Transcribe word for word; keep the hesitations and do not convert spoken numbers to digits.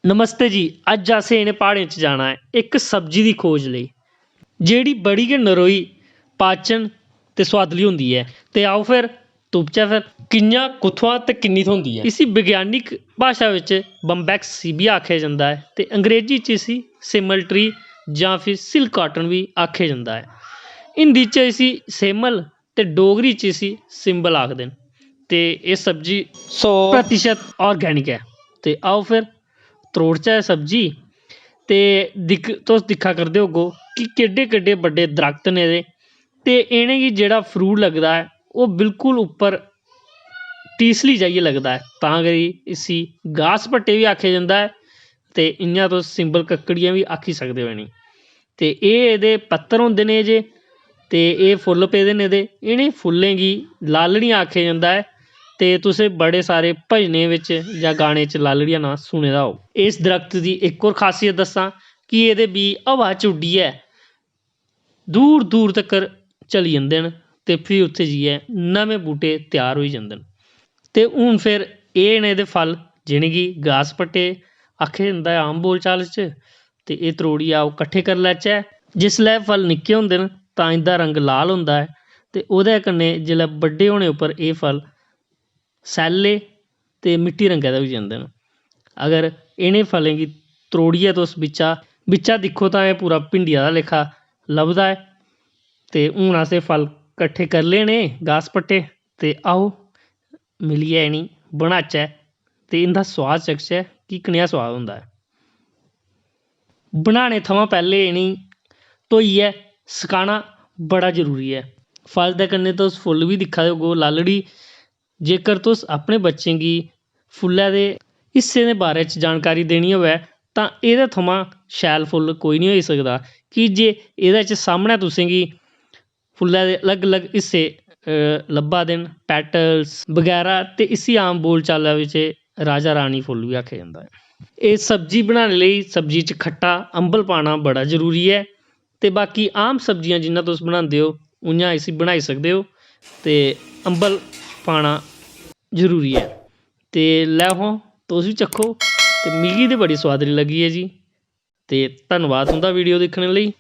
नमस्ते जी, अज्ज असें इ'नें प्हाड़ें च जाना ऐ इक सब्जी दी खोज लेई, जेह्ड़ी बड़ी गै नरोई, पाचन ते सोआदली होंदी ऐ। ते आओ फिर तुपचै फिर, कि'यां, कुत्थुआं ते किन्नी थ्होंदी ऐ। इसी विज्ञानिक भाशा बिच बम्बैक्स सीबिया आखेआ जंदा ऐ ते अंग्रेजी च इसी सेमल ट्री जां फिर सिल्क काटन बी आखेआ जंदा ऐ। हिंदी च इसी सेमल ते डोगरी च इसी सिंबल आखदे न। ते एह् सब्जी सौ प्रतिशत ऑर्गेनिक ऐ। ते आओ फिर त्रोड़चै सब्जी। ते दिक्ख, तुस दिक्खा करदे होगो कि केड्डे केड्डे बड्डे दरख्त न एह्दे। ते इ'नेंगी जेह्ड़ा फ्रूट लगदा ऐ, ओह् बिल्कुल उप्पर टीसली जाइयै लगदा ऐ, तां करी इसी गास पट्टे बी आखेआ जंदा ऐ। ते इ'यां तुस सिंबल कक्कड़ियां बी आखी सकदे ओ इ'नेंगी। ते एह् एह्दे पत्तर होंदे न जे, ते एह् फुल्ल पेदे न एह्दे। इ'नें फुल्लें गी लालड़ियां आखेआ जंदा ऐ। ते तुसें बड़े सारे भजनें बिच जां गाने च लालड़ियां नांऽ सुने दा होग। इस दरख्त दी इक होर खासियत दस्सां कि एह्दे बीऽ हवा च उड्डियै दूर दूर तक्कर चली जंदे न ते फ्ही उत्थै जाइयै नमें बूह्टे त्यार होई जंदे न। ते हून फिर एह् न एह्दे फल, जि'नेंगी गास पट्टे आखेआ जंदा ऐ आम बोलचाल च। ते एह् त्रोड़ियै आओ कट्ठे करी लैचै। जिसलै फल निक्के होंदे न तां इं'दा रंग लाल होंदा ऐ, ते ओह्दे कन्नै जिसलै बड्डे होने उप्पर एह् फल सैल्ले ते मिट्टी रंगै दे होई जंदे न। अगर इ'नें फलें गी त्रोड़ियै तुस बिच्चा, बिच्चा दिक्खो तां एह् पूरा भिंडी आह्ला लेखा लभदा ऐ। ते हून असें फल कट्ठे करी ले न, गास पट्टे, ते आओ मिलियै इ'नेंगी बनाचै ते इं'दा सोआद चखचै कि कनेहा सोआद होंदा ऐ। बनाने थमां पैह्लें इ'नेंगी धोइयै सकाना बड़ा जरूरी ऐ। फल दे कन्नै तुस फुल्ल बी दिक्खा दे होगो, लालड़ी। जेकर तुस अपने बच्चें गी फुल्लै दे हिस्सें दे बारे च जानकारी देनी होऐ तां एह्दे थमां शैल फुल्ल कोई निं होई सकदा, की जे एह्दे च सामनै तुसेंगी फुल्लै दे अलग-अलग हिस्से, अ, लब्भा दे न, petals बगैरा, ते इसी आम बोलचाला बिच राजा रानी फुल्ल बी आखेआ जंदा ऐ। एह् सब्जी बनाने लेई सब्जी च खट्टा अम्बल पाना बड़ा जरूरी ऐ, ते बाकी आम सब्जियां जि'यां तुस बनांदे ओ, उ'यां इसी बनाई सकदे ओ, ते अम्बल पाना जरूरी ऐ। ते लैओ हां, तुस बी चक्खो, ते मिगी ते बड़ी सोआदली लग्गी ऐ जी। ते धन्नवाद तुं'दा video दिक्खने लेई।